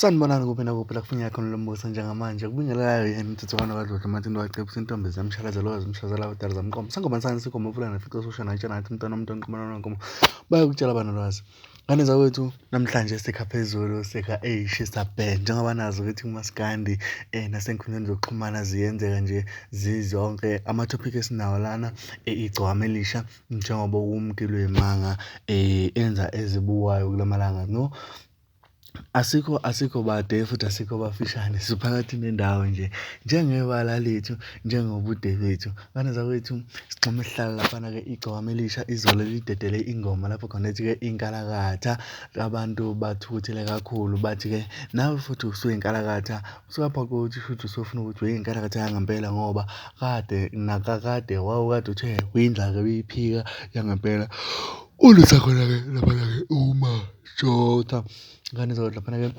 Sanibonani kuphi nakuphi la kufinyela khona lo mbuso njengamanje kubingelelayo yena umthuthukwana kaDludlu Mathini wacebisa intombi zamshalazela wazimshazela abadala zamqomo sangoma sani sikhoma mfula nefica sosha natshela nathi umntwana umuntu onqumana nonkomo bayakutshela abanolwazi. Ngane zakwethu namhlanje sikha phezulu sikha eyishisa bhe njengoba nazi ukuthi kumaskandi nasenkundleni zokuxhumana ziyenzeka nje zizonke ama-topic esinawo lana igcokama elisha njengoba uwumgilwe manga enza ezibukwayo kulamalanga no. Asikho asikho bade futhi asikho bafishane siphakathi nendawo nje njengebala lethu njengobude bethu. Ngane zakwethu sigxume sihlala laphana-ke igcokama elisha izolo lidedele ingoma lapho khona ethi-ke inkalakatha abantu bathukuthele kakhulu bathi-ke nawe futhi usuyinkalakatha usuyaphoqa ukuthi shuthi usufuna ukuthi uyinkalakatha yangempela ngoba kade nakakade wawukade uthe uyindlala uyiphika yangempela. Ulutha khona-ke laphana-ke uma Jota. Ngane zakwethu laphana-ke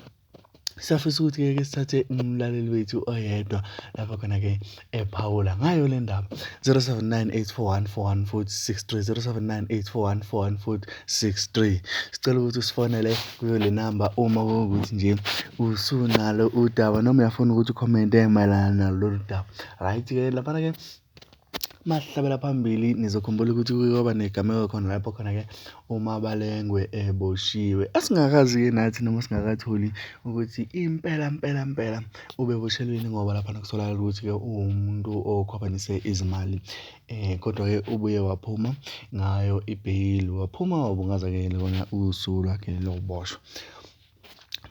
siyafisa ukuthi-ke ke sithathe umlaleli wethu oyedwa lapho khona-ke ephawula ngayo le ndaba 0798414163 0798414163 sicela ukuthi usifonele kuyo le namba uma kuwukuthi nje usunalo udaba noma uyafuna ukuthi ukhomente mayelana nalo lolu daba right-ke laphana-ke Masihlabela phambili nizokhumbula ukuthi kuke kwaba negameko khona lapho khona-ke uMabalengwe eboshiwe. Esingakazi-ke nathi noma singakatholi ukuthi impela mpela mpela ubeboshelweni ngoba laphana kutholakala ukuthi-ke uwumuntu okhwabanise izimali. Kodwa-ke ubuye waphuma ngayo ibheyili, waphuma wabungaza-ke lona usuku lwakhe lokuboshwa.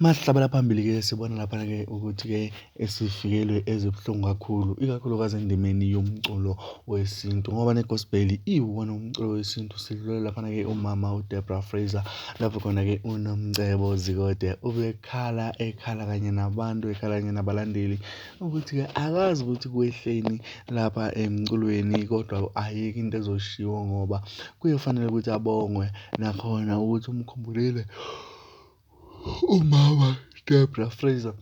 Masihlabela phambili-ke sibona laphana-ke ukuthi-ke esifikelwe ezibuhlungu kakhulu, ikakhulukazi endimeni yomculo wesintu ngoba ne-gospel iwuwona umculo wesintu. Sidlule laphana-ke umama uDebra Fraser lapho khona-ke uNomcebo Zikode ubekhala ekhala kanye nabantu, ekhala kanye nabalandeli ukuthi-ke akazi ukuthi kwehleni lapha emculweni kodwa ayikho into ezoshiwo ngoba kuyofanele ukuthi abongwe nakhona ukuthi umkhumbulile. Umama Debra Fraser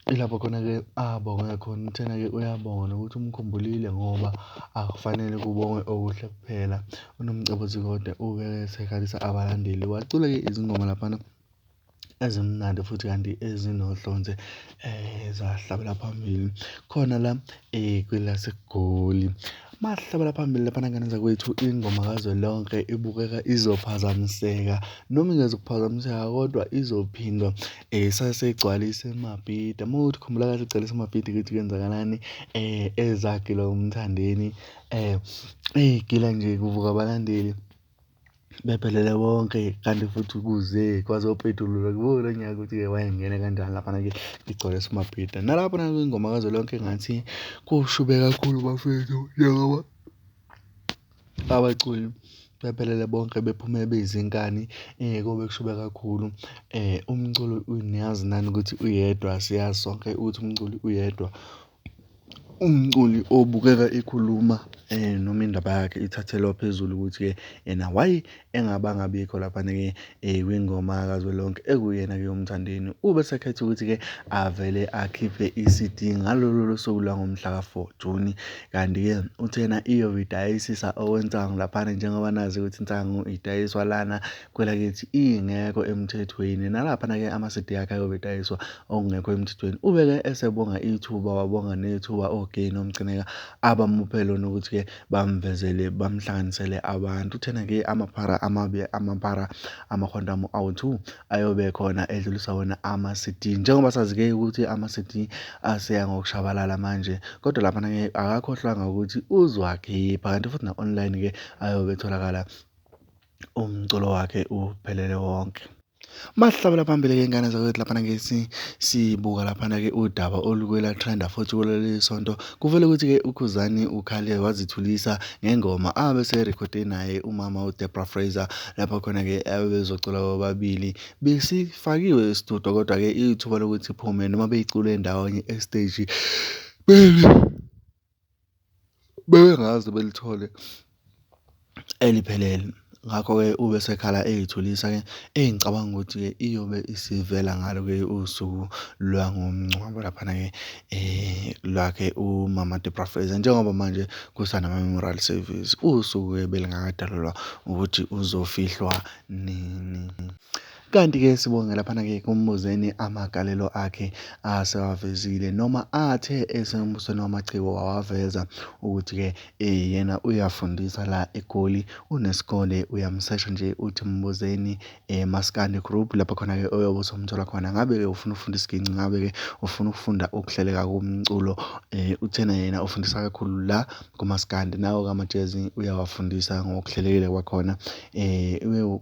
ilapho khona-ke abonge khona uthena-ke uyabonga nokuthi umkhumbulile ngoba akufanele kubongwe okuhle kuphela. UNomcebo Zikode ube esekhalisa abalandeli wacula-ke izingoma laphana ezimnandi futhi kanti ezinohlonze zahlabela phambili khona la kwelaseGoli. Masihlabela phambili laphana ngane zakwethu ingoma kazwelonke ibukeka izophazamiseka noma ingezukuphazamiseka kodwa izophindwa sasegcwalise amabhida. Uma kuwukuthi ukhumbula kahle igcwalise amabhida ukuthi kwenzakalani ezagilwa uMthandeni ey'gila nje kuvuka abalandeli. Bephelele bonke kanti futhi kuze kwazopetulula kuwo lo nyaka ukuthi-ke wayengena kanjani laphana-ke igcwele simabhida. Nalapho nakwingoma kazwelonke ngathi kushube kakhulu bafethu njengoba abaculi bephelele bonke bephume beyizinkani kobe kushube kakhulu. Umculo niyazi nani ukuthi uyedwa, siyazi sonke ukuthi umculi uyedwa. Umculi obukeka ekhuluma noma indaba yakhe ithathelwa phezulu ukuthi-ke yena why engabanga bikho laphana-ke kwingoma kazwelonke ekuyena-ke uMthandeni. Ube esekhetha ukuthi-ke avele akhiphe i-C_D ngalolu suku lwangomhla ka-four Juni. Kanti-ke uthena iyobe idayisisa okwensangu laphana njengoba nazi ukuthi insangu idayiswa lana kwelakithi ingekho emthethweni. Nalaphana-ke ama-C_D akhe ayobe edayiswa okungekho emthethweni. Ubeke esebonga ithuba wabonga nethuba oGay noMcineka abamuphe lona ukuthi-ke bamvezele bamhlanganisele abantu. Uthena-ke amaphara amabi amaphara amakhondamu awu-two ayobe khona edlulisa wona ama-C_D. Njengoba sazi-ke ukuthi ama-C_D aseya ngokushabalala manje kodwa laphana-ke akakhohlwanga ukuthi uzowakhipha kanti futhi na-online-ke ayobe etholakala umculo wakhe uphelele wonke. Masihlabela phambili-ke ingane zakwethu laphana-ke sibuka laphana-ke udaba olukwela trenda futhi kuleli sonto kuvele ukuthi-ke uKhuzani ukhale wazithulisa ngengoma abe seyirekhode naye umama uDebra Fraser lapho khona-ke abebezocula bobabili besifakiwe isitudio kodwa-ke ithuba lokuthi iphume noma beyicule ndawonye esiteji Bebengaze belithole eliphelele. Ngakho-ke ube esekhala ey'thulisa-ke engicabanga ukuthi-ke iyobe isivela ngalo-ke usuku lwangomngcwabo laphana-ke lwakhe umama Debra Fraser. Njengoba manje kusanama-memorial service, usuku-ke belingakadalulwa ukuthi uzofihlwa nini. Kanti-ke sibonge laphana-ke kuMbuzeni amagalelo akhe asewavezile noma athe esembusweni wamaciko wawaveza ukuthi-ke yena uyafundisa la eGoli, unesikole uyamsesha nje uthi Mbuzeni Maskandi Group, lapho khona-ke oyobe usumthola khona. Ngabe-ke ufuna ukufunda isiginci, ngabe-ke ufuna ukufunda ukuhleleka komculo, uthena yena ufundisa kakhulu la kumaskandi, nawo kamajezi uyawafundisa ngokuhlelekile kwakhona,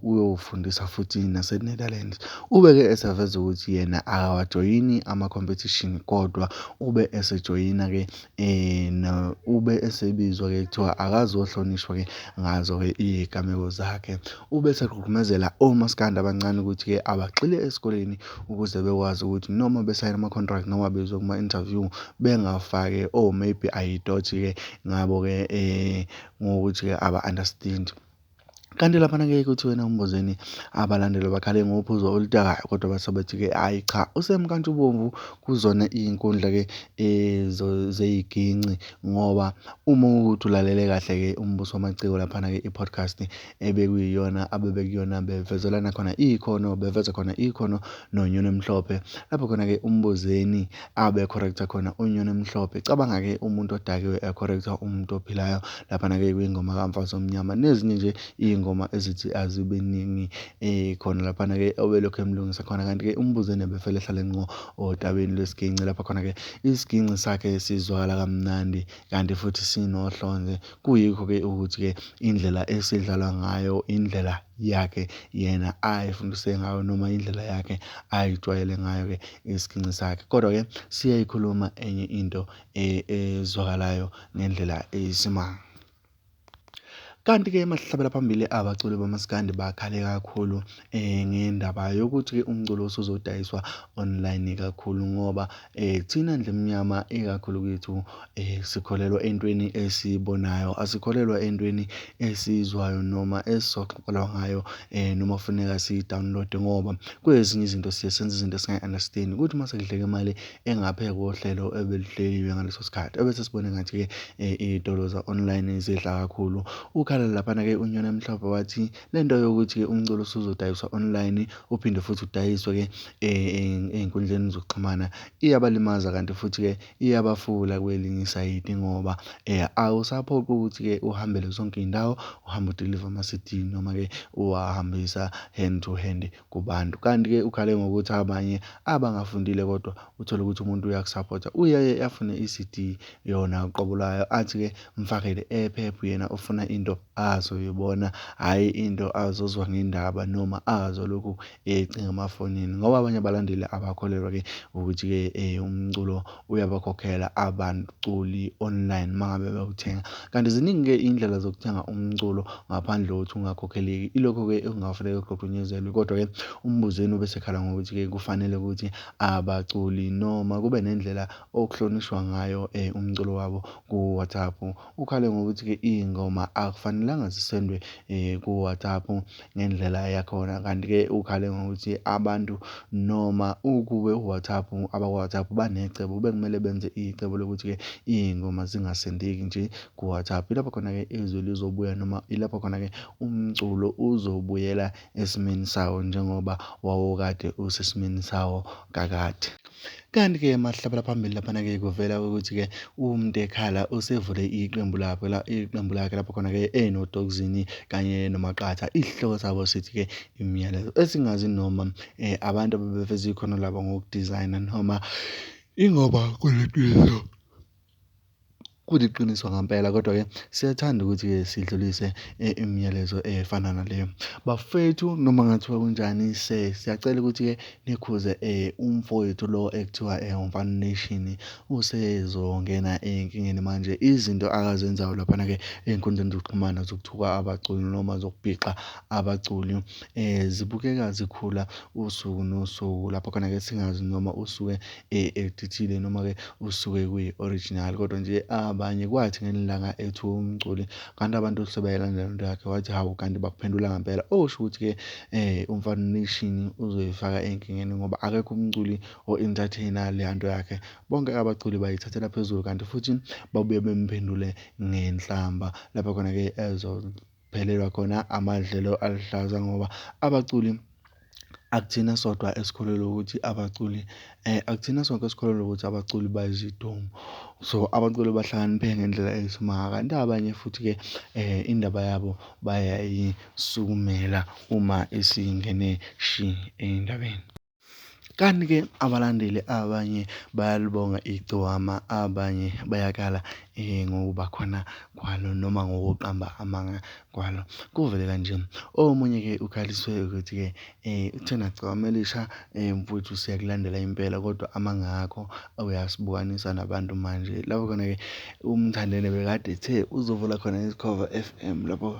uyofundisa futhi nase-Netherlands. Ube-ke eseveza ukuthi yena akawajoyini ama-competition kodwa ube esejoyina-ke ube esebizwa-ke kuthiwa akazohlonishwa-ke ngazo-ke iy'gameko zakhe. Ube esegqugqumezela omaskandi abancane ukuthi-ke abagxile esikoleni ukuze bekwazi ukuthi noma besayina ama-contract noma bezwe kuma-interview bengafaki maybe ayidothi-ke ngabo-ke ngokuthi-ke aba-understand. Kanti laphana-ke kuthiwe wena Mbuzeni abalandeli bakhale ngophuzo oludakayo kodwa base bethi-ke hhayi cha usemnkantshubomvu kuzona iy'nkundla-ke zey'ginci ngoba uma ukuthi ulalele kahle-ke Umbuso Wamaciko laphana-ke i-podcast ebekuyiyona abebekuyona bevezelana khona ikhono, beveza khona ikhono noNyoni Emhlophe. Lapho khona-ke uMbuzeni abe-correct-a khona uNyoni Emhlophe. Cabanga-ke umuntu odakiwe e-correct-a umuntu ophilayo laphana-ke kwingoma kaMfazi Omnyama nezinye nje iy'ngoma ezithi azibe ningi khona laphana-ke obelokhu emlungisa khona. Kanti-ke uMbuzeni ebevele ehlale ngqo odabeni lwesiginci, lapho khona-ke isiginci sakhe sizwakala kamnandi kanti futhi sinohlonze. Kuyikho-ke ukuthi-ke indlela esidlalwa ngayo, indlela yakhe yena ayifundise ngayo noma indlela yakhe ayijwayele ngayo-ke isiginci sakhe. Kodwa-ke siyayikhuluma enye into ezwakalayo ngendlela eyisimanga. Kanti-ke masihlabela phambili abaculi bamaskandi bakhale kakhulu ngendaba yokuthi-ke umculo usuzodayiswa online kakhulu ngoba thina ndlu emnyama ikakhulu kwethu sikholelwa entweni esiyibonayo, asikholelwa entweni esiyizwayo noma esizoxoxelwa ngayo noma kufuneka siyi-download-e ngoba kwezinye izinto siye senze izinto esingayi-understand-i ukuthi uma sekudleka imali engaphezu kohlelo ebeluhleliwe ngaleso sikhathi ebese sibone ngathi-ke iy'tolo za-online zidla kakhulu. Ukhala laphana-ke uNyoni Emhlophe wathi lento yokuthi-ke umculo usuzodayiswa online uphinde futhi udayiswe-ke ey'nkundleni zokuxhumana iyabalimaza kanti futhi-ke iyabafula kwelinye isayidi ngoba awusaphoqwa ukuthi-ke uhambele zonke iy'ndawo uhambe udiliva ama-C_D noma-ke uwahambisa hand to hand kubantu. Kanti-ke ukhale ngokuthi abanye abangafundile kodwa uthole ukuthi umuntu uyakusaphotha uyaye afune i-C_D yona uqobo lwayo athi-ke mfakele ephepha yena ufuna into azoyibona, hhayi into azozwa ngendaba noma azolokhu ecinga emafonini ngoba abanye abalandeli abakholelwa-ke ukuthi-ke umculo uyabakhokhela abaculi online uma ngabe bewuthenga. Kanti ziningi-ke iy'ndlela zokuthenga umculo ngaphandle kokuthi ungakhokheleki. Ilokho-ke okungafuneka kugqugqunyezelwe kodwa-ke uMbuzeni ubesekhala ngokuthi-ke kufanele ukuthi abaculi noma kube nendlela okuhlonishwa ngayo umculo wabo ku-WhatsApp. Ukhale ngokuthi-ke iy'ngoma akufanelanga zisendwe ku-WhatsApp ngendlela yakhona. Kanti-ke ukhale ngokuthi abantu noma ukube u-WhatsApp abakwa-WhatsApp banecebo bekumele benze icebo lokuthi-ke iy'ngoma zingasendeki nje ku-WhatsApp. Ilapho khona-ke izwi lizobuya noma ilapho khona-ke umculo uzobuyela esimeni sawo njengoba wawukade usesimeni sawo kakade. Kanti-ke masihlabela phambili laphana-ke kuvela ukuthi-ke uMntekhala usevule iqembu lakhe iqembu lakhe lapho khona-ke enoDogzini kanye noMaqatha. Isihloko sabo sithi-ke imiyalezo esingazi noma abantu ababeveza ikhono labo ngokudizayina noma ingoba kuliqiniso kuliqiniso ngampela kodwa-ke siyathanda ukuthi-ke sidlulise imiyalezo efana naleyo. Bafethu noma ngathiwa kunjani siyacela ukuthi-ke nikhuze umfowethu lo ekuthiwa uMfana Nation usezongena ey'nkingeni manje. Izinto akazenzayo laphana-ke ey'nkundleni zokuxhumana zokuthuka abaculi noma zokubhixa abaculi zibukeka zikhula usuku nosuku. Lapho khona-ke singazi noma usuke e-edithile noma-ke usuke kuyi-original kodwa nje abanye kwathi ngelinye ilanga ethuka umculi kanti abantu sebeyayilandela into yakhe wathi hawu kanti bakuphendula ngempela. Okusho ukuthi-ke uMfana Nation uzoyifaka ey'nkingeni ngoba akekho umculi o-entertain-a leya nto yakhe. Bonke abaculi bayithathela phezulu kanti futhi babuye bemphendule ngenhlamba lapho khona-ke ezophelelwa khona amadlelo aluhlaza ngoba abaculi Akuthina sodwa esikholelwa ukuthi abaculi akuthina sonke esikholelwa ukuthi abaculi bayizidomu. So, abaculi bahlakaniphe ngendlela eyisimanga, kanti abanye futhi-ke indaba yabo bayayisukumela uma isingene shi ey'ndabeni. Kanti-ke abalandeli abanye bayalibonga igcokama, abanye bayakhala ngokuba khona kwalo noma ngokuqamba amanga kwalo. Kuvele kanje. Omunye-ke ukhaliswe ukuthi-ke uthena gcokama elisha mfowethu siyakulandela impela kodwa amanga akho uyasibukanisa nabantu manje. Lapho khona-ke uMthandeni bekade ethe uzovula khona iSkhova F_M lapho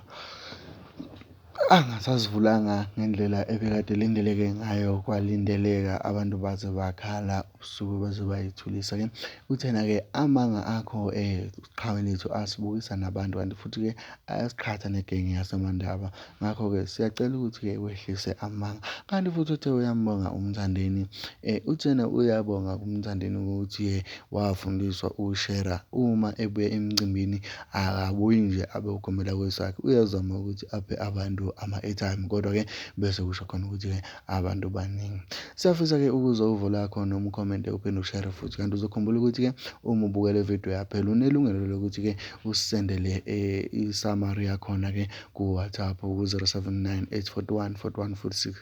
Angasazivulanga ngendlela ebekade elindeleke ngayo kwalindeleka abantu baze bakhala ubusuku baze bayithulisa-ke. Uthena-ke amanga akho qhawe lethu asibukisa nabantu kanti futhi-ke ayasiqhatha negenge yaseMandaba. Ngakho-ke siyacela ukuthi-ke wehlise amanga. Kanti futhi uthe uyambonga uMthandeni, uthena uyabonga kuMthandeni ukuthi wafundiswa ukushera uma ebuya emcimbini akabuyi nje abe ugomela kwesakhe uyazama ukuthi aphe abantu ama-airtime kodwa-ke bese kusho khona ukuthi-ke abantu baningi. Siyafisa-ke ukuzwa uvo lakho noma ukhomente uphinde ushere futhi kanti uzokhumbula ukuthi-ke uma ubukele video yaphela unelungelo lokuthi-ke usisendele i-summary yakhona-ke ku-WhatsApp ku-079 841 41 46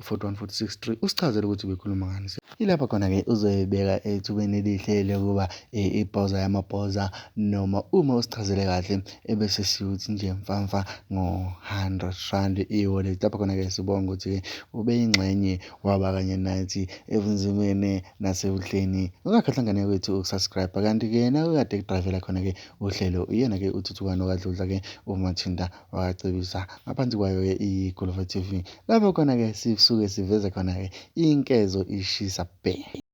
41463 usichazele ukuthi ubekhuluma ngani. Ilapha khona-ke uzoyibeka ethubeni elihle lokuba ibhoza yamabhoza noma uma usichazele kahle ebese siyothi nje mfamfa ngo-hundred rand e-wallet. Lapha khona-ke sibonga ukuthi-ke ube yingxenye waba kanye nathi ebunzimeni nasebuhleni. Ungakhohlwa ngane yakwethu uku-subscribe kanti-ke yena okade ekudrayivela khona-ke uhlelo uyena-ke uThuthukani okaDludla-ke uMathinta wakacebisa ngaphansi kwayo-ke iGuluva TV. Lapho khona-ke sisuke siveze khona-ke inkezo ishisa bhe.